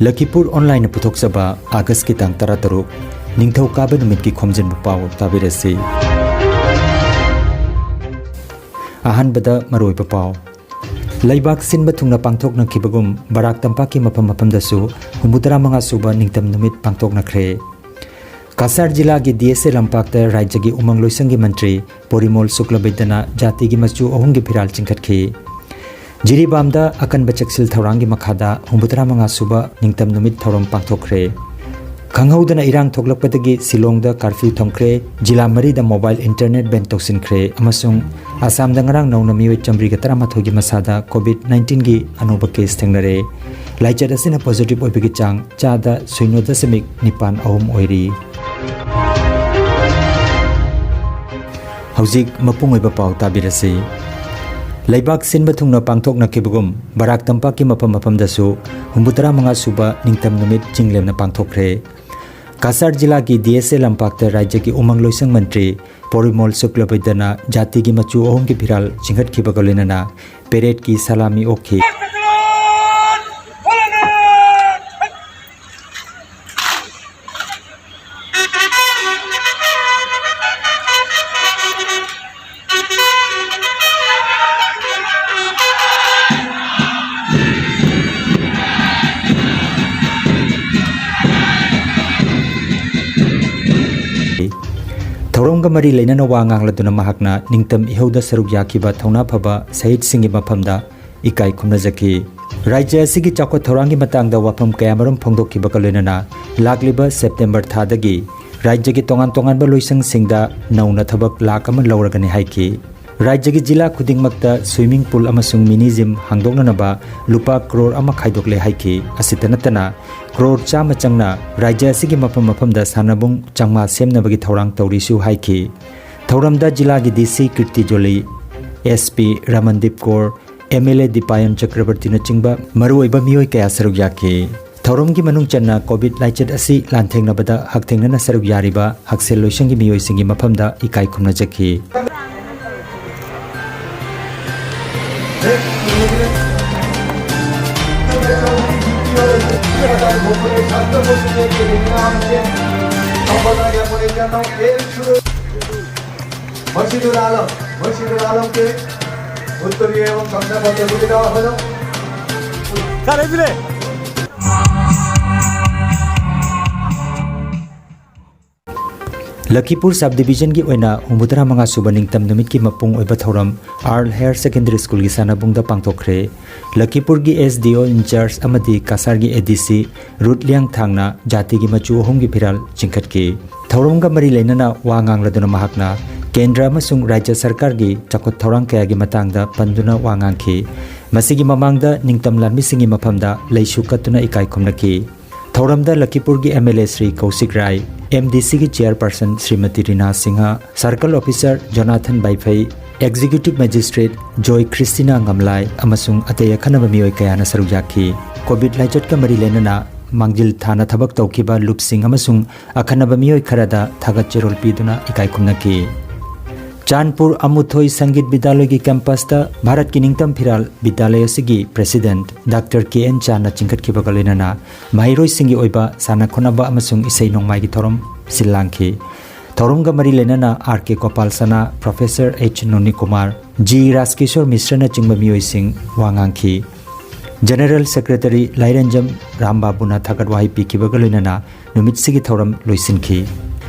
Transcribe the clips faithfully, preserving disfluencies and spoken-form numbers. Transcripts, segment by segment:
ꯂꯈꯤꯄꯨꯔ ꯑꯣꯟꯂꯥꯏꯟꯅ ꯄꯨꯊꯣꯛꯆꯕ ꯑꯥꯒꯁꯀꯤ ꯇꯥꯡ ꯇꯔꯥꯇꯔꯨꯛ, ꯅꯤꯡꯊꯧꯀꯥꯕ ꯅꯨꯃꯤꯠꯀꯤ ꯈꯣꯝꯖꯤꯟꯕ ꯄꯥꯎ ꯇꯥꯕꯤꯔꯁꯤ꯫ ꯑꯍꯥꯟꯕꯗ ꯃꯔꯨꯑꯣꯏꯕ ꯄꯥꯎ꯫ ꯂꯩꯕꯥꯛ ꯁꯤꯟꯕ ꯊꯨꯡꯅ ꯄꯥꯡꯊꯣꯛꯅꯈꯤꯕꯒꯨꯝ ꯕꯔꯥꯛ ꯇꯝꯄꯥꯛꯀꯤ ꯃꯐꯝ ꯃꯐꯝꯗꯁꯨ ꯍꯨꯝꯐꯨꯇꯔꯥ ꯃꯉꯥ ꯁꯨꯕ ꯅꯤꯡꯇꯝ ꯅꯨꯃꯤꯠ ꯄꯥꯡꯊꯣꯛꯅꯈ꯭ꯔꯦ꯫ ꯀꯁꯥꯔ ꯖꯤꯂꯥꯒꯤ ꯗꯤ ꯑꯦꯁ ꯑꯦ ꯂꯝꯄꯥꯛꯇ ꯔꯥꯖ꯭ꯌꯒꯤ ꯎꯃꯪ ꯂꯣꯏꯁꯪꯒꯤ ꯃꯟꯇ꯭ꯔꯤ ꯄꯣꯔꯤꯃꯣꯜ ꯁꯨꯛꯂꯕꯩꯗ꯭ꯌꯅ ꯖꯥꯇꯤꯒꯤ ꯃꯆꯨ ꯑꯍꯨꯝꯒꯤ ꯐꯤꯔꯥꯜ ꯆꯤꯡꯈꯠꯈꯤ꯫ ꯖꯤꯔꯤꯕꯥꯝꯗ ꯑꯀꯟꯕ ꯆꯦꯛꯁꯤꯜ ꯊꯧꯔꯥꯡꯒꯤ ꯃꯈꯥꯗ ꯍꯨꯝꯐꯨꯇꯔꯥ ꯃꯉꯥ ꯁꯨꯕ ꯅꯤꯡꯇꯝ ꯅꯨꯃꯤꯠ ꯊꯧꯔꯝ ꯄꯥꯡꯊꯣꯛꯈ꯭ꯔꯦ꯫ ꯈꯪꯍꯧꯗꯅ ꯏꯔꯥꯡ ꯊꯣꯛꯂꯛꯄꯗꯒꯤ ꯁꯤꯂꯣꯡꯗ ꯀꯥꯔꯐ꯭ꯌꯨ ꯊꯝꯈ꯭ꯔꯦ, ꯖꯤꯂꯥ ꯃꯔꯤꯗ ꯃꯣꯕꯥꯏꯜ ꯏꯟꯇꯔꯅꯦꯠ ꯕꯦꯟ ꯇꯧꯁꯤꯟꯈ꯭ꯔꯦ ꯑꯃꯁꯨꯡ ꯑꯁꯥꯝꯗ ꯉꯔꯥꯡ ꯅꯧꯅ ꯃꯤꯑꯣꯏ ꯆꯥꯃꯔꯤꯒ ꯇꯔꯥꯃꯥꯊꯣꯏꯒꯤ ꯃꯁꯥꯗ ꯀꯣꯚꯤꯗ ꯅꯥꯏꯟꯇꯤꯟꯒꯤ ꯑꯅꯧꯕ ꯀꯦꯁ ꯊꯦꯡꯅꯔꯦ꯫ ꯂꯥꯏꯆꯠ ꯑꯁꯤꯅ ꯄꯣꯖꯤꯇꯤꯚ ꯑꯣꯏꯕꯒꯤ ꯆꯥꯡ ꯆꯥꯗ ꯁꯤꯅꯣ ꯗꯁꯃꯤꯛ ꯅꯤꯄꯥꯟ ꯑꯍꯨꯝ ꯑꯣꯏꯔꯤ꯫ ꯍꯧꯖꯤꯛ ꯃꯄꯨꯡ ꯑꯣꯏꯕ ꯄꯥꯎ ꯇꯥꯕꯤꯔꯁꯤ꯫ ꯂꯩꯕꯥꯛ ꯁꯤꯟꯕ ꯊꯨꯡꯅ ꯄꯥꯡꯊꯣꯛꯅꯈꯤꯕꯒꯨꯝ ꯕꯔꯥꯛ ꯇꯝꯄꯥꯛꯀꯤ ꯃꯐꯝ ꯃꯐꯝꯗꯁꯨ ꯍꯨꯝꯐꯨꯇꯔꯥ ꯃꯉꯥ ꯁꯨꯕ ꯅꯤꯡꯇꯝ ꯅꯨꯃꯤꯠ ꯆꯤꯡꯂꯦꯝꯅ ꯄꯥꯡꯊꯣꯛꯈ꯭ꯔꯦ꯫ ꯀꯁꯥꯔ ꯖꯤꯂꯥꯒꯤ ꯗꯤ ꯑꯦꯁ ꯑꯦ ꯂꯝꯄꯥꯛꯇ ꯔꯥꯖ꯭ꯌꯒꯤ ꯎꯃꯪ ꯂꯣꯏꯁꯪ ꯃꯟꯇ꯭ꯔꯤ ꯄꯣꯔꯤꯃꯣꯜ ꯁꯨꯛꯂꯕꯩꯗ꯭ꯌꯅ ꯖꯥꯇꯤꯒꯤ ꯃꯆꯨ ꯑꯍꯨꯝꯒꯤ ꯐꯤꯔꯥꯜ ꯆꯤꯡꯈꯠꯈꯤꯕꯒ ꯂꯣꯏꯅꯅ ꯄꯦꯔꯦꯗꯀꯤ ꯁꯂꯥꯃꯤ ꯑꯣꯛꯈꯤ꯫ ꯊꯧꯔꯝꯒ ꯃꯔꯤ ꯂꯩꯅꯅ ꯋꯥ ꯉꯥꯡꯂꯗꯨꯅ ꯃꯍꯥꯛꯅ ꯅꯤꯡꯇꯝ ꯏꯍꯧꯗ ꯁꯔꯨꯛ ꯌꯥꯈꯤꯕ ꯊꯧꯅꯥ ꯐꯕ ꯁꯍꯤꯗꯁꯤꯡꯒꯤ ꯃꯐꯝꯗ ꯏꯀꯥꯏ ꯈꯨꯝꯅꯖꯈꯤ꯫ ꯔꯥꯖ꯭ꯌ ꯑꯁꯤꯒꯤ ꯆꯥꯎꯈꯠ ꯊꯧꯔꯥꯡꯒꯤ ꯃꯇꯥꯡꯗ ꯋꯥꯐꯝ ꯀꯌꯥꯃꯔꯨꯝ ꯐꯣꯡꯗꯣꯛꯈꯤꯕꯒ ꯂꯣꯏꯅꯅ ꯂꯥꯛꯂꯤꯕ ꯁꯦꯞꯇꯦꯝꯕꯔ ꯊꯥꯗꯒꯤ ꯔꯥꯖ꯭ꯌꯒꯤ ꯇꯣꯉꯥꯟ ꯇꯣꯉꯥꯟꯕ ꯂꯣꯏꯁꯪꯁꯤꯡꯗ ꯅꯧꯅ ꯊꯕꯛ ꯂꯥꯛ ꯑꯃ ꯂꯧꯔꯒꯅꯤ ꯍꯥꯏꯈꯤ꯫ ꯔꯥꯖ꯭ꯌꯒꯤ ꯖꯤꯂꯥ ꯈꯨꯗꯤꯡꯃꯛꯇ swimming pool ꯑꯃꯁꯨꯡ mini gym ꯍꯥꯡꯗꯣꯛꯅꯅꯕ ꯂꯨꯄꯥ ꯀ꯭ꯔꯣꯔ ꯑꯃ ꯈꯥꯏꯗꯣꯛꯂꯦ ꯍꯥꯏꯈꯤ꯫ ꯑꯁꯤꯇ ꯅꯠꯇꯅ ꯀ꯭ꯔꯣꯔ ꯆꯥꯝꯃ ꯆꯪꯅ ꯔꯥꯖ꯭ꯌ ꯑꯁꯤꯒꯤ ꯃꯐꯝ ꯃꯐꯝꯗ ꯁꯥꯟꯅꯕꯨꯡ ꯆꯥꯝꯃꯉꯥ ꯁꯦꯝꯅꯕꯒꯤ ꯊꯧꯔꯥꯡ ꯇꯧꯔꯤꯁꯨ ꯍꯥꯏꯈꯤ꯫ ꯊꯧꯔꯝꯗ ꯖꯤꯂꯥꯒꯤ D C Kirti Joli, S P Ramandeep Kaur, M L A Dipayan ꯆꯀ꯭ꯔꯕꯔꯇꯤꯅꯆꯤꯡꯕ ꯃꯔꯨꯑꯣꯏꯕ ꯃꯤꯑꯣꯏ ꯀꯌꯥ ꯁꯔꯨꯛ ꯌꯥꯈꯤ꯫ ꯊꯧꯔꯝꯒꯤ ꯃꯅꯨꯡ ꯆꯟꯅ ꯀꯣꯚꯤꯗ ꯂꯥꯏꯆꯠ ꯑꯁꯤ ꯂꯥꯟꯊꯦꯡꯅꯕꯗ ꯍꯛꯊꯦꯡꯅꯅ ꯁꯔꯨꯛ ꯌꯥꯔꯤꯕ ꯍꯛꯁꯦꯜ ꯂꯣꯏꯁꯪꯒꯤ ꯃꯤꯑꯣꯏꯁꯤꯡꯒꯤ ꯃꯐꯝꯗ ꯏꯀꯥꯏ ꯈꯨꯝꯅꯖꯈꯤ꯫ মসজিদুল আলম, মসজিদুল আলমকে উত্তরীয় এবং শংসাপত্র তুলে দেওয়া হলো। ꯂꯈꯤꯄꯨꯔ ꯁꯕ ꯗꯤꯕꯤꯖꯟꯒꯤ ꯑꯣꯏꯅ ꯍꯨꯝꯐꯨꯇꯔꯥ ꯃꯉꯥ ꯁꯨꯕ ꯅꯤꯡꯇꯝ ꯅꯨꯃꯤꯠꯀꯤ ꯃꯄꯨꯡ ꯑꯣꯏꯕ ꯊꯧꯔꯝ ꯑꯥꯔꯜ ꯍꯥꯌꯔ ꯁꯦꯀꯦꯟꯗꯔꯤ ꯁ꯭ꯀꯨꯜꯒꯤ ꯁꯥꯟꯅꯕꯨꯡꯗ ꯄꯥꯡꯊꯣꯛꯈ꯭ꯔꯦ꯫ ꯂꯈꯤꯄꯨꯔꯒꯤ ꯑꯦꯁ ꯗꯤ ꯑꯣ ꯏꯟꯆꯥꯔꯖ ꯑꯃꯗꯤ ꯀꯁꯥꯔꯒꯤ ꯑꯦ ꯗꯤ ꯁꯤ ꯔꯨꯠ ꯂꯤꯌꯥꯡꯊꯥꯡꯅ ꯖꯥꯇꯤꯒꯤ ꯃꯆꯨ ꯑꯍꯨꯝꯒꯤ ꯐꯤꯔꯥꯜ ꯆꯤꯡꯈꯠꯈꯤ꯫ ꯊꯧꯔꯝꯒ ꯃꯔꯤ ꯂꯩꯅꯅ ꯋꯥ ꯉꯥꯡꯂꯗꯨꯅ ꯃꯍꯥꯛꯅ ꯀꯦꯟꯗ꯭ꯔ ꯑꯃꯁꯨꯡ ꯔꯥꯖ꯭ꯌ ꯁꯔꯀꯥꯔꯒꯤ ꯆꯥꯎꯈꯠ ꯊꯧꯔꯥꯡ ꯀꯌꯥꯒꯤ ꯃꯇꯥꯡꯗ ꯄꯟꯗꯨꯅ ꯋꯥ ꯉꯥꯡꯈꯤ꯫ ꯃꯁꯤꯒꯤ ꯃꯃꯥꯡꯗ ꯅꯤꯡꯇꯝ ꯂꯥꯟꯃꯤꯁꯤꯡꯒꯤ ꯃꯐꯝꯗ ꯂꯩꯁꯨ ꯀꯠꯇꯨꯅ ꯏꯀꯥꯏ ꯈꯨꯝꯅꯈꯤ꯫ ꯊꯧꯔꯝꯗ ꯂꯈꯤꯄꯨꯔꯒꯤ M L A Shri Kaushik Rai, M D ꯁꯤꯒꯤ chairperson Shrimati Rina Singh, circle officer Jonathan Baiphei, executive magistrate Joy Christina Ngamlai ꯑꯃꯁꯨꯡ ꯑꯇꯩ ꯑꯈꯟꯅꯕ ꯃꯤꯑꯣꯏ ꯀꯌꯥꯅ ꯁꯔꯨꯛ ꯌꯥꯈꯤ꯫ ꯀꯣꯚꯤꯗ ꯂꯥꯏꯆꯠꯀ ꯃꯔꯤ ꯂꯩꯅꯅ ꯃꯥꯡꯖꯤꯜ ꯊꯥꯅ ꯊꯕꯛ ꯇꯧꯈꯤꯕ ꯂꯨꯞꯁꯤꯡ ꯑꯃꯁꯨꯡ ꯑꯈꯟꯅꯕ ꯃꯤꯑꯣꯏ ꯈꯔꯗ ꯊꯥꯒꯠ ꯆꯦꯔꯣꯜ ꯄꯤꯗꯨꯅ ꯏꯀꯥꯏ ꯈꯨꯝꯅꯈꯤ꯫ ꯆꯥꯟꯄꯨꯔ ꯑꯃꯨꯊꯣꯏ ꯁꯪꯒꯤꯠ ꯕꯤꯗ꯭ꯌꯥꯂꯣꯏꯒꯤ ꯀꯦꯝꯄꯁꯇ ꯚꯥꯔꯠꯀꯤ ꯅꯤꯡꯇꯝ ꯐꯤꯔꯥꯜ ꯕꯤꯗ꯭ꯌꯥꯂꯌ ꯑꯁꯤꯒꯤ ꯄ꯭ꯔꯦꯁꯤꯗꯦꯟꯠ ꯗꯥꯛꯇꯔ ꯀꯦ ꯑꯦꯟ ꯆꯥꯟꯅ ꯆꯤꯡꯈꯠꯈꯤꯕꯒ ꯂꯣꯏꯅꯅ ꯃꯍꯩꯔꯣꯏꯁꯤꯡꯒꯤ ꯑꯣꯏꯕ ꯁꯥꯟꯅ ꯈꯣꯠꯅꯕ ꯑꯃꯁꯨꯡ ꯏꯁꯩ ꯅꯣꯡꯃꯥꯏꯒꯤ ꯊꯧꯔꯝ ꯁꯤꯜ ꯂꯥꯡꯈꯤ꯫ ꯊꯧꯔꯝꯒ ꯃꯔꯤ ꯂꯩꯅꯅ ꯑꯥꯔ ꯀꯦ ꯒꯣꯄꯥꯜ ꯁꯅꯥ, ꯄ꯭ꯔꯣꯐꯦꯁꯔ ꯑꯩꯆ ꯅꯣꯅꯤ ꯀꯨꯃꯥꯔ, ꯖꯤ ꯔꯥꯖꯀꯤꯁꯣꯔ ꯃꯤꯁ꯭ꯔꯅꯆꯤꯡꯕ ꯃꯤꯑꯣꯏꯁꯤꯡ ꯋꯥ ꯉꯥꯡꯈꯤ꯫ ꯖꯦꯅꯔꯦꯜ ꯁꯦꯀ꯭ꯔꯦꯇꯔꯤ ꯂꯥꯏꯔꯦꯟꯖꯝ ꯔꯥꯝꯕꯥꯕꯨꯅ ꯊꯥꯒꯠ ꯋꯥꯍꯩ ꯄꯤꯈꯤꯕꯒ ꯂꯣꯏꯅꯅ ꯅꯨꯃꯤꯠꯁꯤꯒꯤ ꯊꯧꯔꯝ ꯂꯣꯏꯁꯤꯟꯈꯤ꯫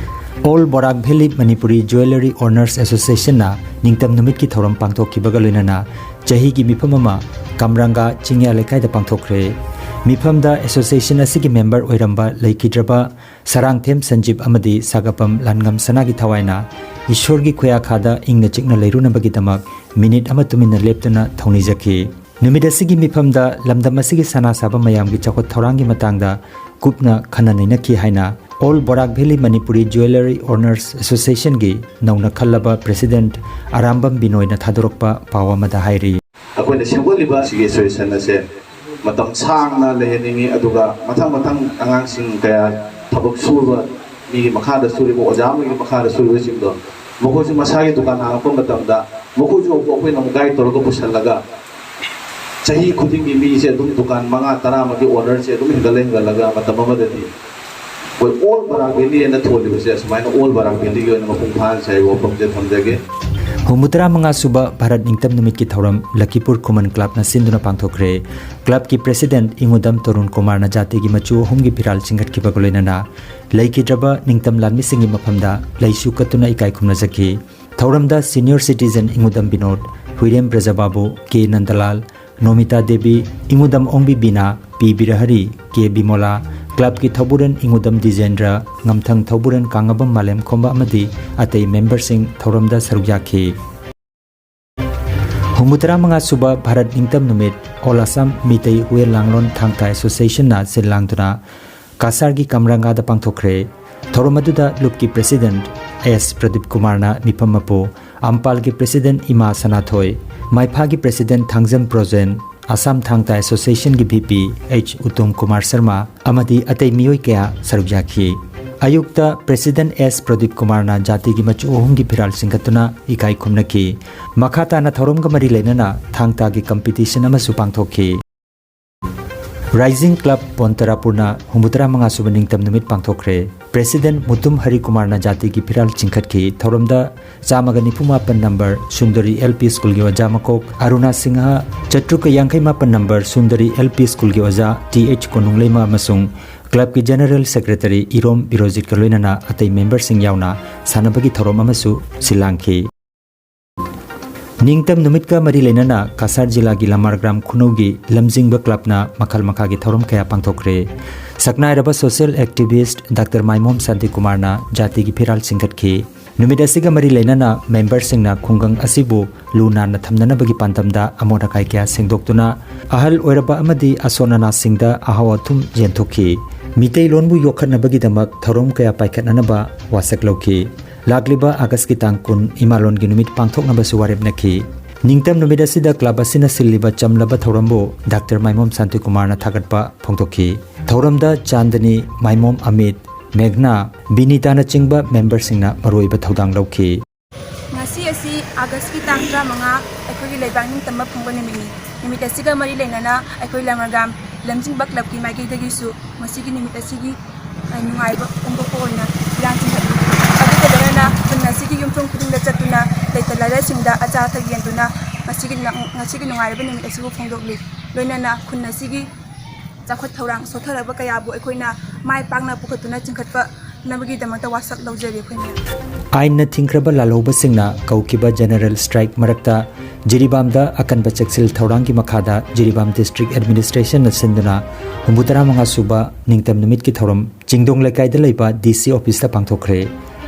ꯑꯣꯜ ꯕꯣꯔꯥꯛ ꯚꯦꯂꯤ ꯃꯅꯤꯄꯨꯔꯤ ꯖꯨꯋꯦꯂꯔꯤ ꯑꯣꯅꯔꯁ ꯑꯦꯁꯣꯁꯤꯌꯦꯁꯟꯅ ꯅꯤꯡꯇꯝ ꯅꯨꯃꯤꯠꯀꯤ ꯊꯧꯔꯝ ꯄꯥꯡꯊꯣꯛꯈꯤꯕꯒ ꯂꯣꯏꯅꯅ ꯆꯍꯤꯒꯤ ꯃꯤꯐꯝ ꯑꯃ ꯀꯝꯔꯪꯒꯥ ꯆꯤꯡꯌꯥ ꯂꯩꯀꯥꯏꯗ ꯄꯥꯡꯊꯣꯛꯈ꯭ꯔꯦ꯫ ꯃꯤꯐꯝꯗ ꯑꯦꯁꯣꯁꯤꯌꯦꯁꯟ ꯑꯁꯤꯒꯤ ꯃꯦꯝꯕꯔ ꯑꯣꯏꯔꯝꯕ ꯂꯩꯈꯤꯗ꯭ꯔꯕ ꯁꯔꯥꯡꯊꯦꯝ ꯁꯟꯖꯤꯞ ꯑꯃꯗꯤ ꯁꯥꯒꯄꯝ ꯂꯥꯟꯉꯝ ꯁꯅꯥꯒꯤ ꯊꯋꯥꯏꯅ ꯏꯁꯣꯔꯒꯤ ꯈꯨꯌꯥꯈꯥꯗ ꯏꯪꯅ ꯆꯤꯛꯅ ꯂꯩꯔꯨꯅꯕꯒꯤꯗꯃꯛ ꯃꯤꯅꯤꯠ ꯑꯃ ꯇꯨꯃꯤꯟꯅ ꯂꯦꯞꯇꯨꯅ ꯊꯧꯅꯤꯖꯈꯤ꯫ ꯅꯨꯃꯤꯠ ꯑꯁꯤꯒꯤ ꯃꯤꯐꯝꯗ ꯂꯝꯗꯝ ꯑꯁꯤꯒꯤ ꯁꯅꯥ ꯁꯥꯕ ꯃꯌꯥꯝꯒꯤ ꯆꯥꯎꯈꯠ ꯊꯧꯔꯥꯡꯒꯤ ꯃꯇꯥꯡꯗ ꯀꯨꯞꯅ ꯈꯟꯅ ꯅꯩꯅꯈꯤ ꯍꯥꯏꯅ ꯑꯣꯜ ꯕꯣꯔꯥꯛ ꯚꯦꯂꯤ ꯃꯅꯤꯄꯨꯔꯤ ꯖꯨꯋꯦꯂꯔꯤ ꯑꯣꯅꯔꯁ ꯑꯦꯁꯣꯁꯤꯌꯦꯁꯟꯒꯤ ꯅꯧꯅ ꯈꯜꯂꯕ ꯄ꯭ꯔꯦꯁꯤꯗꯦꯟꯠ ꯑꯔꯥꯝꯕꯝ ꯕꯤꯅꯣꯏꯅ ꯊꯥꯗꯣꯔꯛꯄ ꯄꯥꯎ ꯑꯃꯗ ꯍꯥꯏꯔꯤ꯫ ꯑꯩꯈꯣꯏꯅ ꯁꯦꯝꯒꯠꯂꯤꯕ ꯑꯁꯤꯒꯤ ꯑꯦꯁꯣꯁꯤꯌꯦꯁꯟ ꯑꯁꯦ ꯃꯇꯝ ꯁꯥꯡꯅ ꯂꯩꯍꯟꯅꯤꯡꯉꯤ, ꯑꯗꯨꯒ ꯃꯊꯪ ꯃꯊꯪ ꯑꯉꯥꯡꯁꯤꯡ ꯀꯌꯥ ꯊꯕꯛ ꯁꯨꯕ, ꯃꯤꯒꯤ ꯃꯈꯥꯗ ꯁꯨꯔꯤꯕ, ꯑꯣꯖꯥ ꯑꯃꯒꯤ ꯃꯈꯥꯗ ꯁꯨꯔꯤꯕꯁꯤꯡꯗꯣ, ꯃꯈꯣꯏꯁꯨ ꯃꯁꯥꯒꯤ ꯗꯨꯀꯥꯟ ꯍꯥꯡꯉꯛꯄ ꯃꯇꯝꯗ ꯃꯈꯣꯏꯁꯨ ꯑꯩꯈꯣꯏꯅ ꯑꯃꯨꯛ ꯒꯥꯏꯗ ꯇꯧꯔꯒ ꯄꯨꯁꯤꯜꯂꯒ ꯆꯍꯤ ꯈꯨꯗꯤꯡꯒꯤ ꯃꯤꯁꯦ ꯑꯗꯨꯝ ꯗꯨꯀꯥꯟ ꯃꯉꯥ ꯇꯔꯥꯃꯒꯤ ꯑꯣꯔꯗꯔꯁꯦ ꯑꯗꯨꯝ ꯍꯦꯟꯒꯠꯂ ꯍꯦꯟꯒꯠꯂꯒ ꯃꯇꯝ ꯑꯃꯗꯗꯤ ꯑꯩꯈꯣꯏ ꯑꯣꯜ ꯕꯔꯥꯛ ꯚꯦꯂꯤ ꯍꯥꯏꯅ ꯊꯣꯜꯂꯤꯕꯁꯦ ꯑꯁꯨꯃꯥꯏꯅ ꯑꯣꯜ ꯕꯔꯥꯛ ꯚꯦꯂꯤꯒꯤ ꯑꯣꯏꯅ ꯃꯄꯨꯡ ꯐꯥꯍꯟꯁꯦ ꯍꯥꯏꯕ ꯋꯥꯐꯝꯁꯦ ꯊꯝꯖꯒꯦ꯫ ꯍꯨꯝꯐꯨꯇꯔꯥ ꯃꯉꯥ ꯁꯨꯕ ꯚꯥꯔꯠ ꯅꯤꯡꯇꯝ ꯅꯨꯃꯤꯠꯀꯤ ꯊꯧꯔꯝ ꯂꯈꯤꯄꯨꯔ ꯈꯨꯃꯟ ꯀ꯭ꯂꯕꯅ ꯁꯤꯟꯗꯨꯅ ꯄꯥꯡꯊꯣꯛꯈ꯭ꯔꯦ꯫ ꯀ꯭ꯂꯕꯀꯤ ꯄ꯭ꯔꯦꯁꯤꯗꯦꯟꯠ ꯏꯉꯨꯗꯝ ꯇꯔꯨꯟ ꯀꯨꯃꯥꯔꯅ ꯖꯥꯇꯤꯒꯤ ꯃꯆꯨ ꯑꯍꯨꯝꯒꯤ ꯐꯤꯔꯥꯜ ꯆꯤꯡꯈꯠꯈꯤꯕꯒ ꯂꯣꯏꯅꯅ ꯂꯩꯈꯤꯗ꯭ꯔꯕ ꯅꯤꯡꯇꯝ ꯂꯥꯟꯃꯤꯁꯤꯡꯒꯤ ꯃꯐꯝꯗ ꯂꯩꯁꯨ ꯀꯠꯇꯨꯅ ꯏꯀꯥꯏ ꯈꯨꯝꯅꯖꯈꯤ꯫ ꯊꯧꯔꯝꯗ ꯁꯤꯅꯤꯌꯔ ꯁꯤꯇꯤꯖꯦꯟ ꯏꯉꯨꯗꯝ ꯕꯤꯅꯣꯗ, ꯍꯨꯏꯔꯦꯝ ꯕ꯭ꯔꯖꯕꯥꯕꯨ, ꯀꯦ ꯅꯟꯗꯂꯥꯜ, ꯅꯣꯃꯤꯇꯥ ꯗꯦꯕꯤ, ꯏꯉꯨꯗꯝ ꯑꯣꯡꯕꯤ ꯕꯤꯅꯥ, ꯄꯤ ꯕꯤꯔꯍꯔꯤ, ꯀꯦ ꯕꯤꯃꯣꯂꯥ, ꯀ꯭ꯂꯕꯀꯤ ꯊꯧꯕꯨꯔꯦꯟ ꯏꯉꯨꯗꯝ ꯗꯤꯖꯦꯟꯗ꯭ꯔ, ꯉꯝꯊꯪ ꯊꯧꯕꯨꯔꯦꯟ ꯀꯥꯡꯉꯕꯝ ꯃꯥꯂꯦꯝ ꯈꯣꯝꯕ ꯑꯃꯗꯤ ꯑꯇꯩ ꯃꯦꯝꯕꯔꯁꯤꯡ ꯊꯧꯔꯝꯗ ꯁꯔꯨꯛ ꯌꯥꯈꯤ꯫ ꯍꯨꯝꯐꯨꯇꯔꯥ ꯃꯉꯥ ꯁꯨꯕ ꯚꯥꯔꯠ ꯅꯤꯡꯇꯝ ꯅꯨꯃꯤꯠ ꯑꯣꯜ ꯑꯁꯥꯝ ꯃꯤꯇꯩ ꯍꯨꯌꯦꯟ ꯂꯥꯡꯂꯣꯟ ꯊꯥꯡ ꯇꯥ ꯑꯦꯁꯣꯁꯤꯌꯦꯁꯟꯅ ꯁꯤꯜ ꯂꯥꯡꯗꯨꯅ ꯀꯥꯁꯥꯔꯒꯤ ꯀꯝꯔꯥꯡꯒꯥꯗ ꯄꯥꯡꯊꯣꯛꯈ꯭ꯔꯦ꯫ ꯊꯧꯔꯝ ꯑꯗꯨꯗ ꯂꯨꯞꯀꯤ ꯄ꯭ꯔꯦꯁꯤꯗꯦꯟꯠ ꯑꯦꯁ ꯄ꯭ꯔꯗꯤꯞ ꯀꯨꯃꯥꯔꯅ ꯃꯤꯐꯝ ꯃꯄꯨ, ꯑꯝꯄꯥꯜꯒꯤ ꯄ꯭ꯔꯦꯁꯤꯗꯦꯟꯠ ꯏꯃꯥ ꯁꯅꯥꯊꯣꯏ, ꯃꯥꯏꯐꯥꯒꯤ ꯄ꯭ꯔꯦꯁꯤꯗꯦꯟꯠ ꯊꯥꯡꯖꯝ ꯄ꯭ꯔꯣꯖꯦꯟ, ꯑꯁꯥꯝ ꯊꯥꯡ ꯇꯥ ꯑꯦꯁꯣꯁꯤꯌꯦꯁꯟꯒꯤ V P H Uttam Kumar Sharma ꯑꯃꯗꯤ ꯑꯇꯩ ꯃꯤꯑꯣꯏ ꯀꯌꯥ ꯁꯔꯨꯛ ꯌꯥꯈꯤ꯫ ꯑꯌꯨꯛꯇ ꯄ꯭ꯔꯦꯁꯤꯗꯦꯟꯠ ꯑꯦꯁ ꯄ꯭ꯔꯗꯤꯞ ꯀꯨꯃꯥꯔꯅ ꯖꯥꯇꯤꯒꯤ ꯃꯆꯨ ꯑꯍꯨꯝꯒꯤ ꯐꯤꯔꯥꯜ ꯆꯤꯡꯈꯠꯇꯨꯅ ꯏꯀꯥꯏ ꯈꯨꯝꯅꯈꯤ꯫ ꯃꯈꯥ ꯇꯥꯅ ꯊꯧꯔꯝꯒ ꯃꯔꯤ ꯂꯩꯅꯅ ꯊꯥꯡ ꯇꯥꯒꯤ ꯀꯝꯄꯤꯇꯤꯁꯟ ꯑꯃꯁꯨ ꯄꯥꯡꯊꯣꯛꯈꯤ꯫ ꯔꯥꯏꯖꯤꯡ ꯀ꯭ꯂꯕ ꯄꯣꯟꯇꯔꯥꯄꯨꯔꯅ ꯍꯨꯝꯐꯨꯇꯔꯥ ꯃꯉꯥ ꯁꯨꯕ ꯅꯤꯡꯇꯝ ꯅꯨꯃꯤꯠ ꯄꯥꯡꯊꯣꯛꯈ꯭ꯔꯦ꯫ ꯄ꯭ꯔꯦꯁꯤꯗꯦꯟꯠ ꯃꯨꯇꯨꯝ ꯍꯔꯤꯀꯨꯃꯥꯔꯅ ꯖꯥꯇꯤꯒꯤ ꯐꯤꯔꯥꯜ ꯆꯤꯡꯈꯠꯈꯤ꯫ ꯊꯧꯔꯝꯗ ꯆꯥꯝꯃꯒ ꯅꯤꯐꯨ ꯃꯥꯄꯟ ꯅꯝꯕꯔ ꯁꯨꯟꯗꯔꯤ ꯑꯦꯜ ꯄꯤ ꯁ꯭ꯀꯨꯜꯒꯤ ꯑꯣꯖꯥ ꯃꯀꯣꯛ ꯑꯔꯨꯅꯥ ꯁꯤꯡꯍ, ꯆꯥꯇ꯭ꯔꯨꯛꯀ ꯌꯥꯡꯈꯩ ꯃꯥꯄꯟ ꯅꯝꯕꯔ ꯁꯨꯟꯗꯔꯤ ꯑꯦꯜ ꯄꯤ ꯁ꯭ꯀꯨꯜꯒꯤ ꯑꯣꯖꯥ ꯇꯤ ꯑꯩꯆ ꯀꯣꯅꯨꯡꯂꯩꯃ ꯑꯃꯁꯨꯡ ꯀ꯭ꯂꯕꯀꯤ ꯖꯦꯅꯔꯦꯜ ꯁꯦꯀ꯭ꯔꯦꯇꯔꯤ ꯏꯔꯣꯝ ꯕꯤꯔꯣꯖꯤꯠꯀ ꯂꯣꯏꯅꯅ ꯑꯇꯩ ꯃꯦꯝꯕꯔꯁꯤꯡ ꯌꯥꯎꯅ ꯁꯥꯟꯅꯕꯒꯤ ꯊꯧꯔꯝ ꯑꯃꯁꯨ ꯁꯤꯜ ꯂꯥꯡꯈꯤ꯫ ꯅꯤꯡꯇꯝ ꯅꯨꯃꯤꯠꯀ ꯃꯔꯤ ꯂꯩꯅꯅ ꯀꯁꯥꯔ ꯖꯤꯂꯥꯒꯤ ꯂꯃꯥꯔꯒ꯭ꯔꯥꯝ ꯈꯨꯅꯧꯒꯤ ꯂꯝꯖꯤꯡꯕ ꯀ꯭ꯂꯕꯅ ꯃꯈꯜ ꯃꯈꯥꯒꯤ ꯊꯧꯔꯝ ꯀꯌꯥ ꯄꯥꯡꯊꯣꯛꯈ꯭ꯔꯦ꯫ ꯁꯛꯅꯥꯏꯔꯕ ꯁꯣꯁꯤꯌꯦꯜ ꯑꯦꯛꯇꯤꯚꯤꯁ꯭ꯠ ꯗꯥꯛꯇꯔ ꯃꯥꯏꯃꯣꯝ ꯁꯥꯟꯇꯤꯀꯨꯃꯥꯔꯅ ꯖꯥꯇꯤꯒꯤ ꯐꯤꯔꯥꯜ ꯆꯤꯡꯈꯠꯈꯤ꯫ ꯅꯨꯃꯤꯠ ꯑꯁꯤꯒ ꯃꯔꯤ ꯂꯩꯅꯅ ꯃꯦꯝꯕꯔꯁꯤꯡꯅ ꯈꯨꯡꯒꯪ ꯑꯁꯤꯕꯨ ꯂꯨ ꯅꯥꯟꯅ ꯊꯝꯅꯅꯕꯒꯤ ꯄꯥꯟꯗꯝꯗ ꯑꯃꯣꯠ ꯑꯀꯥꯏ ꯀꯌꯥ ꯁꯦꯡꯗꯣꯛꯇꯨꯅ ꯑꯍꯜ ꯑꯣꯏꯔꯕ ꯑꯃꯗꯤ ꯑꯁꯣꯟ ꯑꯅꯥꯁꯤꯡꯗ ꯑꯍꯥꯎ ꯑꯊꯨꯝ ꯌꯦꯟꯊꯣꯛꯈꯤ꯫ ꯃꯤꯇꯩꯂꯣꯟꯕꯨ ꯌꯣꯛꯈꯠꯅꯕꯒꯤꯗꯃꯛ ꯊꯧꯔꯝ ꯀꯌꯥ ꯄꯥꯏꯈꯠꯅꯅꯕ ꯋꯥꯁꯛ ꯂꯧꯈꯤ꯫ ꯂꯥꯛꯂꯤꯕ ꯑꯥꯒꯁꯀꯤ ꯇꯥꯡ ꯀꯨꯟ ꯏꯃꯥꯂꯣꯟꯒꯤ ꯅꯨꯃꯤꯠ ꯄꯥꯡꯊꯣꯛꯅꯕꯁꯨ ꯋꯥꯔꯦꯞꯅꯈꯤ꯫ ꯅꯤꯡꯇꯝ ꯅꯨꯃꯤꯠ ꯑꯁꯤꯗ ꯀ꯭ꯂꯕ ꯑꯁꯤꯅ ꯁꯤꯜꯂꯤꯕ ꯆꯝꯂꯕ ꯊꯧꯔꯝꯕꯨ ꯗꯥꯛꯇꯔ ꯃꯥꯏꯃꯣꯝ ꯁꯥꯟꯇꯤꯀꯨꯃꯥꯔꯅ ꯊꯥꯒꯠꯄ ꯐꯣꯡꯗꯣꯛꯈꯤ꯫ ꯊꯧꯔꯝꯗ ꯆꯥꯟꯗꯅꯤ, ꯃꯥꯏꯃꯣꯝ ꯑꯃꯤꯠ, ꯃꯦꯘꯅꯥ, ꯕꯤꯅꯤꯇꯥꯅꯆꯤꯡꯕ ꯃꯦꯝꯕꯔꯁꯤꯡꯅ ꯃꯔꯨꯑꯣꯏꯕ ꯊꯧꯗꯥꯡ ꯂꯧꯈꯤ꯫ ꯉꯁꯤ ꯑꯁꯤ ꯑꯥꯒꯁꯀꯤ ꯇꯥꯡ ꯇꯔꯥꯃꯉꯥ, ꯑꯩꯈꯣꯏꯒꯤ ꯂꯩꯕꯥꯛ ꯅꯤꯡꯇꯝꯕ ꯐꯪꯕ ꯅꯨꯃꯤꯠꯅꯤ꯫ ꯅꯨꯃꯤꯠ ꯑꯁꯤꯒ ꯃꯔꯤ ꯂꯩꯅꯅ ꯑꯩꯈꯣꯏ ꯂꯃꯔꯒꯥꯝ ꯂꯝꯖꯤꯡꯕ ꯀ꯭ꯂꯕꯀꯤ ꯃꯥꯏꯀꯩꯗꯒꯤꯁꯨ ꯉꯁꯤꯒꯤ ꯅꯨꯃꯤꯠ ꯑꯁꯤꯒꯤ, ꯑ, ꯅꯨꯡꯉꯥꯏꯕ ꯐꯣꯡꯗꯣꯛꯄ ꯑꯣꯏꯅ ꯏꯔꯥꯡ ꯆꯤꯡꯈꯠꯂꯤ꯫ ꯑꯗꯨꯒ ꯂꯣꯏꯅꯅ ꯈꯨꯟ ꯑꯁꯤꯒꯤ ꯌꯨꯝꯊꯣꯡ ꯈꯨꯗꯤꯡꯗ ꯆꯠꯇꯨꯅ ꯂꯩꯇ ꯂꯥꯏꯔꯁꯤꯡꯗ ꯑꯆꯥ ꯑꯊꯛ ꯌꯦꯟꯗꯨꯅ ꯉꯁꯤꯒꯤ ꯅ-, ꯉꯁꯤꯒꯤ ꯅꯨꯡꯉꯥꯏꯔꯕ ꯅꯨꯃꯤꯠ ꯑꯁꯤꯕꯨ ꯐꯣꯡꯗꯣꯛꯂꯤ꯫ ꯂꯣꯏꯅꯅ ꯈꯨꯟ ꯑꯁꯤꯒꯤ ꯆꯥꯎꯈꯠ ꯊꯧꯔꯥꯡ ꯁꯣꯠꯊꯔꯕ ꯀꯌꯥꯕꯨ ꯑꯩꯈꯣꯏꯅ ꯃꯥꯏ ꯄꯥꯛꯅ ꯄꯨꯈꯠꯇꯨꯅ ꯆꯤꯡꯈꯠꯄꯅꯕꯒꯤꯗꯃꯛꯇ ꯋꯥꯁꯛ ꯂꯧꯖꯔꯤ ꯑꯩꯈꯣꯏꯅ꯫ ꯑꯥꯏꯟꯅ ꯊꯤꯡꯈ꯭ꯔꯕ ꯂꯥꯜꯍꯧꯕꯁꯤꯡꯅ ꯀꯧꯈꯤꯕ ꯖꯦꯅꯔꯦꯜ ꯁ꯭ꯇ꯭ꯔꯥꯏꯛ ꯃꯔꯛꯇ ꯖꯤꯔꯤꯕꯥꯝꯗ ꯑꯀꯟꯕ ꯆꯦꯛꯁꯤꯜ ꯊꯧꯔꯥꯡꯒꯤ ꯃꯈꯥꯗ ꯖꯤꯔꯤꯕꯥꯝ ꯗꯤꯁꯇ꯭ꯔꯤꯛ ꯑꯦꯗꯃꯤꯅꯤꯁꯇ꯭ꯔꯦꯁꯟꯅ ꯁꯤꯟꯗꯨꯅ ꯍꯨꯝꯐꯨꯇꯔꯥ ꯃꯉꯥ ꯁꯨꯕ ꯅꯤꯡꯇꯝ ꯅꯨꯃꯤꯠꯀꯤ ꯊꯧꯔꯝ ꯆꯤꯡꯗꯣꯡ ꯂꯩꯀꯥꯏꯗ ꯂꯩꯕ ꯗꯤ ꯁꯤ ꯑꯣꯐꯤꯁꯇ ꯄꯥꯡꯊꯣꯛꯈ꯭ꯔꯦ꯫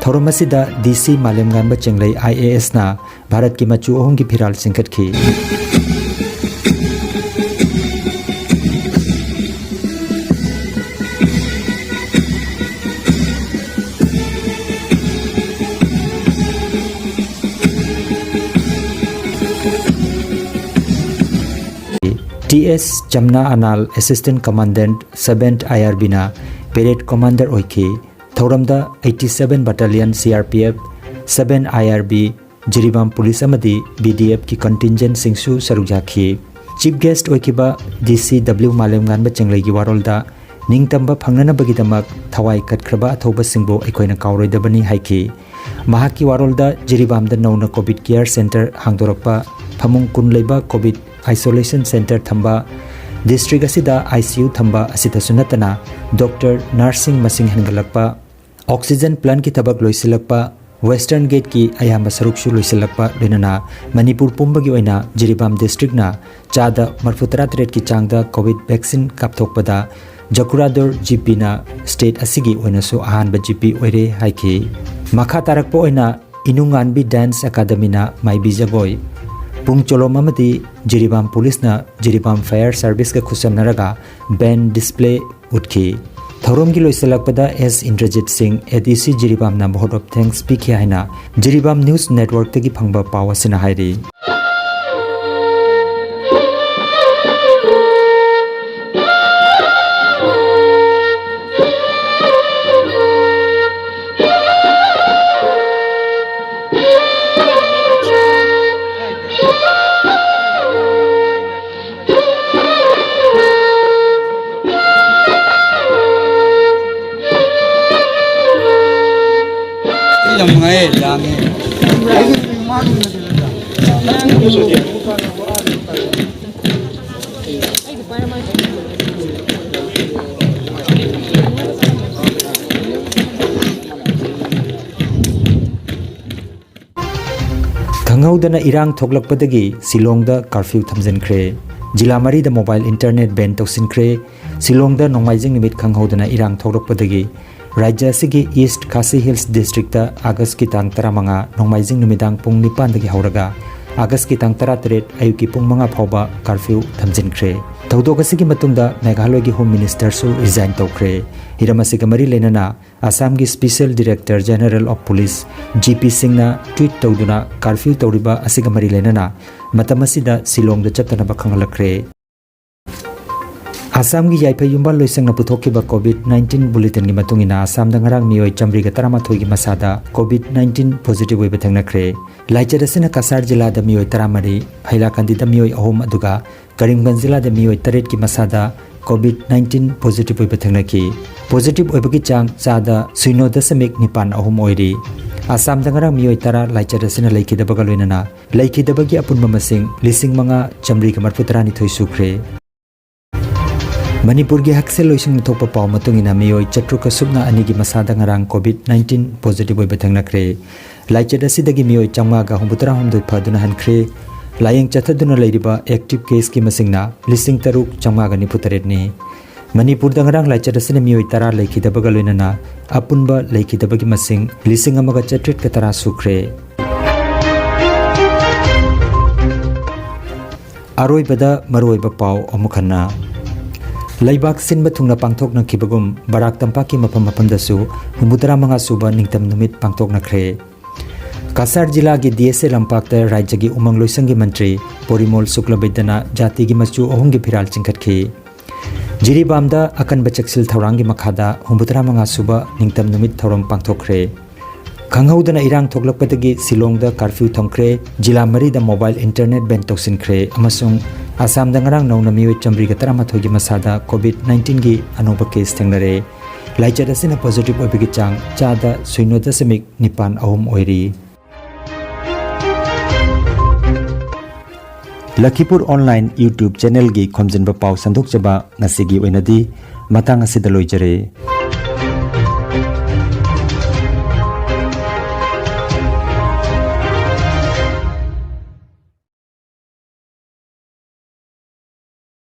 ꯊꯧꯔꯝ ꯑꯁꯤꯗ ꯗꯤ ꯁꯤ ꯃꯥꯂꯦꯝꯉꯥꯟꯕ ꯆꯦꯡꯂꯩ ꯑꯥꯏ ꯑꯦ ꯑꯦꯁꯅ ꯚꯥꯔꯠꯀꯤ ꯃꯆꯨ ꯑꯍꯨꯝꯒꯤ ꯐꯤꯔꯥꯜ ꯆꯤꯡꯈꯠꯈꯤ꯫ T S Chamna Anal, assistant commandant, seventh I R ꯕꯤꯅ ꯄꯦꯔꯦꯗ ꯀꯃꯥꯟꯗꯔ ꯑꯣꯏꯈꯤ꯫ ꯊꯧꯔꯝꯗ eighty seven battalion C R P F, seven I R B, Jiribam police ꯑꯃꯗꯤ ꯕꯤ ꯗꯤ ꯑꯦꯐꯀꯤ ꯀꯟꯇꯤꯟꯖꯦꯟꯠꯁꯤꯡꯁꯨ ꯁꯔꯨꯛ ꯌꯥꯈꯤ꯫ ꯆꯤꯐ ꯒꯦꯁ꯭ꯠ ꯑꯣꯏꯈꯤꯕ ꯗꯤ ꯁꯤ ꯗꯕ꯭ꯂꯤꯎ ꯃꯥꯂꯦꯝꯉꯥꯟꯕ ꯆꯦꯡꯂꯩꯒꯤ ꯋꯥꯔꯣꯜꯗ ꯅꯤꯡꯇꯝꯕ ꯐꯪꯅꯅꯕꯒꯤꯗꯃꯛ ꯊꯋꯥꯏ ꯀꯠꯈ꯭ꯔꯕ ꯑꯊꯧꯕꯁꯤꯡꯕꯨ ꯑꯩꯈꯣꯏꯅ ꯀꯥꯎꯔꯣꯏꯗꯕꯅꯤ ꯍꯥꯏꯈꯤ꯫ ꯃꯍꯥꯛꯀꯤ ꯋꯥꯔꯣꯜꯗ ꯖꯤꯔꯤꯕꯥꯝꯗ ꯅꯧꯅ ꯀꯣꯚꯤꯗ ꯀꯤꯌꯔ ꯁꯦꯟꯇꯔ ꯍꯥꯡꯗꯣꯔꯛꯄ, ꯐꯃꯨꯡ ꯀꯨꯟ ꯂꯩꯕ ꯀꯣꯚꯤꯗ ꯑꯥꯏꯁꯣꯂꯦꯁꯟ ꯁꯦꯟꯇꯔ ꯊꯝꯕ, ꯗꯤꯁꯇ꯭ꯔꯤꯛ ꯑꯁꯤꯗ ꯑꯥꯏ ꯁꯤ ꯌꯨ ꯊꯝꯕ ꯑꯁꯤꯗꯁꯨ ꯅꯠꯇꯅ ꯗꯣꯛꯇꯔ, ꯅꯔꯁꯁꯤꯡ ꯃꯁꯤꯡ ꯍꯦꯟꯒꯠꯂꯛꯄ, ꯑꯣꯛꯁꯤꯖꯟ ꯄ꯭ꯂꯥꯟꯠꯀꯤ ꯊꯕꯛ ꯂꯣꯏꯁꯤꯜꯂꯛꯄ, ꯋꯦꯁꯇꯔꯟ ꯒꯦꯠꯀꯤ ꯑꯌꯥꯝꯕ ꯁꯔꯨꯛꯁꯨ ꯂꯣꯏꯁꯤꯜꯂꯛꯄ, ꯂꯣꯏꯅꯅ ꯃꯅꯤꯄꯨꯔ ꯄꯨꯝꯕꯒꯤ ꯑꯣꯏꯅ ꯖꯤꯔꯤꯕꯥꯝ ꯗꯤꯁꯇ꯭ꯔꯤꯛꯅ ꯆꯥꯗ ꯃꯔꯤꯐꯨꯇꯔꯥ ꯇꯔꯦꯠꯀꯤ ꯆꯥꯡꯗ ꯀꯣꯚꯤꯗ ꯚꯦꯛꯁꯤꯟ ꯀꯥꯞꯊꯣꯛꯄꯗ ꯖꯀꯨꯔꯥꯗꯣꯔ ꯖꯤ ꯄꯤꯅ ꯁ꯭ꯇꯦꯠ ꯑꯁꯤꯒꯤ ꯑꯣꯏꯅꯁꯨ ꯑꯍꯥꯟꯕ ꯖꯤ ꯄꯤ ꯑꯣꯏꯔꯦ ꯍꯥꯏꯈꯤ꯫ ꯃꯈꯥ ꯇꯥꯔꯛꯄ ꯑꯣꯏꯅ ꯏꯅꯨꯉꯥꯟꯕꯤ ꯗꯥꯟꯁ ꯑꯦꯀꯥꯗꯃꯤꯅ ꯃꯥꯏꯕꯤ ꯖꯒꯣꯏ, ꯄꯨꯡ ꯆꯣꯂꯣꯝ ꯑꯃꯗꯤ ꯖꯤꯔꯤꯕꯥꯝ ꯄꯨꯂꯤꯁꯅ ꯖꯤꯔꯤꯕꯥꯝ ꯐꯥꯌꯔ ꯁꯥꯔꯚꯤꯁꯀ ꯈꯨꯠꯁꯝꯅꯔꯒ ꯕꯦꯟꯗ ꯗꯤꯁꯄ꯭ꯂꯦ ꯎꯠꯈꯤ꯫ ꯊꯧꯔꯝꯒꯤ ꯂꯣꯏꯁꯤꯜꯂꯛꯄꯗ ꯑꯦꯁ ꯏꯟꯗ꯭ꯔꯖꯤꯠ ꯁꯤꯡ, ꯑꯦ ꯗꯤ ꯁꯤ ꯖꯤꯔꯤꯕꯥꯝꯅ vote of thanks ꯄꯤꯈꯤ ꯍꯥꯏꯅ ꯖꯤꯔꯤꯕꯥꯝ ꯅ꯭ꯌꯨꯁ ꯅꯦꯠꯋꯔꯛꯇꯒꯤ ꯐꯪꯕ ꯄꯥꯎ ꯑꯁꯤꯅ ꯍꯥꯏꯔꯤ꯫ ꯈꯪꯍꯧꯗꯅ ꯏꯔꯥꯡ ꯊꯣꯛꯂꯛꯄꯗꯒꯤ ꯁꯤꯂꯣꯡꯗ ꯀꯥꯔꯐ꯭ꯌꯨ ꯊꯝꯖꯤꯟꯈ꯭ꯔꯦ꯫ ꯖꯤꯂꯥ ꯃꯔꯤꯗ ꯃꯣꯕꯥꯏꯜ ꯏꯟꯇꯔꯅꯦꯠ ꯕꯦꯟ ꯇꯧꯁꯤꯟꯈ꯭ꯔꯦ꯫ ꯁꯤꯂꯣꯡꯗ ꯅꯣꯡꯃꯥꯏꯖꯤꯡ ꯅꯨꯃꯤꯠ ꯈꯪꯍꯧꯗꯅ ꯏꯔꯥꯡ ꯊꯣꯛꯂꯛꯄꯗꯒꯤ ꯔꯥꯖ꯭ꯌ ꯑꯁꯤꯒꯤ ꯏꯁ꯭ꯠ ꯈꯥꯁꯤ ꯍꯤꯜꯁ ꯗꯤꯁꯇ꯭ꯔꯤꯛꯇ ꯑꯥꯒꯁ꯭ꯠꯀꯤ ꯇꯥꯡ ꯇꯔꯥꯃꯉꯥ ꯅꯣꯡꯃꯥꯏꯖꯤꯡ ꯅꯨꯃꯤꯗꯥꯡ ꯄꯨꯡ ꯅꯤꯄꯥꯟꯗꯒꯤ ꯍꯧꯔꯒ ꯑꯥꯒꯁ꯭ꯠꯀꯤ ꯇꯥꯡ ꯇꯔꯥꯇꯔꯦꯠ ꯑꯌꯨꯛꯀꯤ ꯄꯨꯡ ꯃꯉꯥ ꯐꯥꯎꯕ ꯀꯥꯔꯐ꯭ꯌꯨ ꯊꯝꯖꯤꯟꯈ꯭ꯔꯦ꯫ ꯊꯧꯗꯣꯛ ꯑꯁꯤꯒꯤ ꯃꯇꯨꯡꯗ ꯃꯦꯘꯥꯂꯌꯒꯤ ꯍꯣꯝ ꯃꯤꯅꯤꯁꯇꯔꯁꯨ ꯔꯤꯖꯥꯏꯟ ꯇꯧꯈ꯭ꯔꯦ꯫ ꯍꯤꯔꯝ ꯑꯁꯤꯒ ꯃꯔꯤ ꯂꯩꯅꯅ ꯑꯁꯥꯝꯒꯤ special director general of police G P ꯁꯤꯡꯅ ꯇ꯭ꯋꯤꯠ ꯇꯧꯗꯨꯅ ꯀꯥꯔꯐ꯭ꯌꯨ ꯇꯧꯔꯤꯕ ꯑꯁꯤꯒ ꯃꯔꯤ ꯂꯩꯅꯅ ꯃꯇꯝ ꯑꯁꯤꯗ ꯁꯤꯂꯣꯡꯗ ꯆꯠꯇꯅꯕ ꯈꯪꯍꯜꯂꯛꯈ꯭ꯔꯦ꯫ ꯑꯁꯥꯝꯒꯤ ꯌꯥꯏꯐ ꯌꯨꯝꯕꯥꯜ ꯂꯣꯏꯁꯪꯅ ꯄꯨꯊꯣꯛꯈꯤꯕ ꯀꯣꯚꯤꯗ ꯅꯥꯏꯟꯇꯤꯟ ꯕꯨꯂꯦꯇꯤꯟꯒꯤ ꯃꯇꯨꯡ ꯏꯟꯅ ꯑꯁꯥꯝꯗ ꯉꯔꯥꯡ ꯃꯤꯑꯣꯏ ꯆꯥꯃꯔꯤꯒ ꯇꯔꯥꯃꯥꯊꯣꯏꯒꯤ ꯃꯁꯥꯗ ꯀꯣꯚꯤꯗ ꯅꯥꯏꯟꯇꯤꯟ ꯄꯣꯖꯤꯇꯤꯚ ꯑꯣꯏꯕ ꯊꯦꯡꯅꯈ꯭ꯔꯦ꯫ ꯂꯥꯏꯆꯠ ꯑꯁꯤꯅ ꯀꯁꯥꯔ ꯖꯤꯂꯥꯗ ꯃꯤꯑꯣꯏ ꯇꯔꯥꯃꯔꯤ, ꯍꯩꯂꯥꯀꯟꯗꯤꯗ ꯃꯤꯑꯣꯏ ꯑꯍꯨꯝ, ꯑꯗꯨꯒ ꯀꯔꯤꯝꯒꯟꯖ ꯖꯤꯂꯥꯗ ꯃꯤꯑꯣꯏ ꯇꯔꯦꯠꯀꯤ ꯃꯁꯥꯗ ꯀꯣꯚꯤꯗ ꯅꯥꯏꯟꯇꯤꯟ ꯄꯣꯖꯤꯇꯤꯚ ꯑꯣꯏꯕ ꯊꯦꯡꯅꯈꯤ꯫ ꯄꯣꯖꯤꯇꯤꯚ ꯑꯣꯏꯕꯒꯤ ꯆꯥꯡ ꯆꯥꯗ ꯁꯤꯅꯣ ꯗꯁꯃꯤꯛ ꯅꯤꯄꯥꯟ ꯑꯍꯨꯝ ꯑꯣꯏꯔꯤ꯫ ꯑꯁꯥꯝꯗ ꯉꯔꯥꯡ ꯃꯤꯑꯣꯏ ꯇꯔꯥ ꯂꯥꯏꯆꯠ ꯑꯁꯤꯅ ꯂꯩꯈꯤꯗꯕꯒ ꯂꯣꯏꯅꯅ ꯂꯩꯈꯤꯗꯕꯒꯤ ꯑꯄꯨꯟꯕ ꯃꯁꯤꯡ ꯂꯤꯁꯤꯡ ꯃꯉꯥ ꯆꯥꯃꯔꯤꯒ ꯃꯔꯤꯐꯨ ꯇꯔꯥꯅꯤꯊꯣꯏ ꯁꯨꯈ꯭ꯔꯦ꯫ ꯃꯅꯤꯄꯨꯔꯒꯤ ꯍꯛꯁꯦꯜ ꯂꯣꯏꯁꯪꯅ ꯊꯣꯛꯄ ꯄꯥꯎ ꯃꯇꯨꯡ ꯏꯟꯅ ꯃꯤꯑꯣꯏ ꯆꯥꯇ꯭ꯔꯨꯛꯀ ꯁꯨꯞꯅ ꯑꯅꯤꯒꯤ ꯃꯁꯥꯗ ꯉꯔꯥꯡ ꯀꯣꯚꯤꯗ ꯅꯥꯏꯟꯇꯤꯟ ꯄꯣꯖꯤꯇꯤꯚ ꯑꯣꯏꯕ ꯊꯦꯡꯅꯈ꯭ꯔꯦ꯫ ꯂꯥꯏꯆꯠ ꯑꯁꯤꯗꯒꯤ ꯃꯤꯑꯣꯏ ꯆꯥꯃꯉꯥꯒ ꯍꯨꯝꯐꯨꯇꯔꯥꯍꯨꯝꯗꯣꯏ ꯐꯗꯨꯅ ꯍꯟꯈ꯭ꯔꯦ꯫ ꯂꯥꯌꯦꯡ ꯆꯠꯊꯗꯨꯅ ꯂꯩꯔꯤꯕ ꯑꯦꯛꯇꯤꯚ ꯀꯦꯁꯀꯤ ꯃꯁꯤꯡꯅ ꯂꯤꯁꯤꯡ ꯇꯔꯨꯛ ꯆꯥꯃꯉꯥꯒ ꯅꯤꯐꯨ ꯇꯔꯦꯠꯅꯤ꯫ ꯃꯅꯤꯄꯨꯔꯗ ꯉꯔꯥꯡ ꯂꯥꯏꯆꯠ ꯑꯁꯤꯅ ꯃꯤꯑꯣꯏ ꯇꯔꯥ ꯂꯩꯈꯤꯗꯕꯒ ꯂꯣꯏꯅꯅ ꯑꯄꯨꯟꯕ ꯂꯩꯈꯤꯗꯕꯒꯤ ꯃꯁꯤꯡ ꯂꯤꯁꯤꯡ ꯑꯃꯒ ꯆꯥꯇ꯭ꯔꯦꯠꯀ ꯇꯔꯥ ꯁꯨꯈ꯭ꯔꯦ꯫ ꯑꯔꯣꯏꯕꯗ ꯃꯔꯨꯑꯣꯏꯕ ꯄꯥꯎ ꯑꯃꯨꯛ ꯍꯟꯅ꯫ ꯂꯩꯕꯥꯛ ꯁꯤꯟꯕ ꯊꯨꯡꯅ ꯄꯥꯡꯊꯣꯛꯅꯈꯤꯕꯒꯨꯝ ꯕꯔꯥꯛ ꯇꯝꯄꯥꯛꯀꯤ ꯃꯐꯝ ꯃꯐꯝꯗꯁꯨ ꯍꯨꯝꯐꯨꯇꯔꯥ ꯃꯉꯥ ꯁꯨꯕ ꯅꯤꯡꯇꯝ ꯅꯨꯃꯤꯠ ꯄꯥꯡꯊꯣꯛꯅꯈ꯭ꯔꯦ꯫ ꯀꯁꯥꯔ ꯖꯤꯂꯥꯒꯤ ꯗꯤ ꯑꯦꯁ ꯑꯦ ꯂꯝꯄꯥꯛꯇ ꯔꯥꯖ꯭ꯌꯒꯤ ꯎꯃꯪ ꯂꯣꯏꯁꯪꯒꯤ ꯃꯟꯇ꯭ꯔꯤ ꯄꯣꯔꯤꯃꯣꯜ ꯁꯨꯀ꯭ꯂꯕꯩꯗ꯭ꯌꯅ ꯖꯥꯇꯤꯒꯤ ꯃꯆꯨ ꯑꯍꯨꯝꯒꯤ ꯐꯤꯔꯥꯜ ꯆꯤꯡꯈꯠꯈꯤ꯫ ꯖꯤꯔꯤꯕꯥꯝꯗ ꯑꯀꯟꯕ ꯆꯦꯛꯁꯤꯜ ꯊꯧꯔꯥꯡꯒꯤ ꯃꯈꯥꯗ ꯍꯨꯝꯐꯨꯇꯔꯥ ꯃꯉꯥ ꯁꯨꯕ ꯅꯤꯡꯇꯝ ꯅꯨꯃꯤꯠ ꯊꯧꯔꯝ ꯄꯥꯡꯊꯣꯛꯈ꯭ꯔꯦ꯫ ꯈꯪꯍꯧꯗꯅ ꯏꯔꯥꯡ ꯊꯣꯛꯂꯛꯄꯗꯒꯤ ꯁꯤꯂꯣꯡꯗ ꯀꯥꯔꯐ꯭ꯌꯨ ꯊꯝꯈ꯭ꯔꯦ, ꯖꯤꯂꯥ ꯃꯔꯤꯗ ꯃꯣꯕꯥꯏꯜ ꯏꯟꯇꯔꯅꯦꯠ ꯕꯦꯟ ꯇꯧꯁꯤꯟꯈ꯭ꯔꯦ ꯑꯃꯁꯨꯡ ꯑꯁꯥꯝꯗ ꯉꯔꯥꯡ ꯅꯧꯅ ꯃꯤꯑꯣꯏ ꯆꯥꯃꯔꯤꯒ ꯇꯔꯥꯃꯥꯊꯣꯏꯒꯤ ꯃꯁꯥꯗ ꯀꯣꯚꯤꯗ ꯅꯥꯏꯟꯇꯤꯟꯒꯤ ꯑꯅꯧꯕ ꯀꯦꯁ ꯊꯦꯡꯅꯔꯦ꯫ ꯂꯥꯏꯆꯠ ꯑꯁꯤꯅ ꯄꯣꯖꯤꯇꯤꯚ ꯑꯣꯏꯕꯒꯤ ꯆꯥꯡ ꯆꯥꯗ ꯁꯤꯅꯣ ꯗꯁꯃꯤꯛ ꯅꯤꯄꯥꯟ ꯑꯍꯨꯝ ꯑꯣꯏꯔꯤ꯫ ꯂꯈꯤꯄꯨꯔ ꯑꯣꯟꯂꯥꯏꯟ YouTube ꯆꯦꯅꯦꯜꯒꯤ ꯈꯣꯝꯖꯤꯟꯕ ꯄꯥꯎ ꯁꯟꯗꯣꯛꯆꯕ ꯉꯁꯤꯒꯤ ꯑꯣꯏꯅꯗꯤ ꯃꯇꯥꯡ ꯑꯁꯤꯗ ꯂꯣꯏꯖꯔꯦ꯫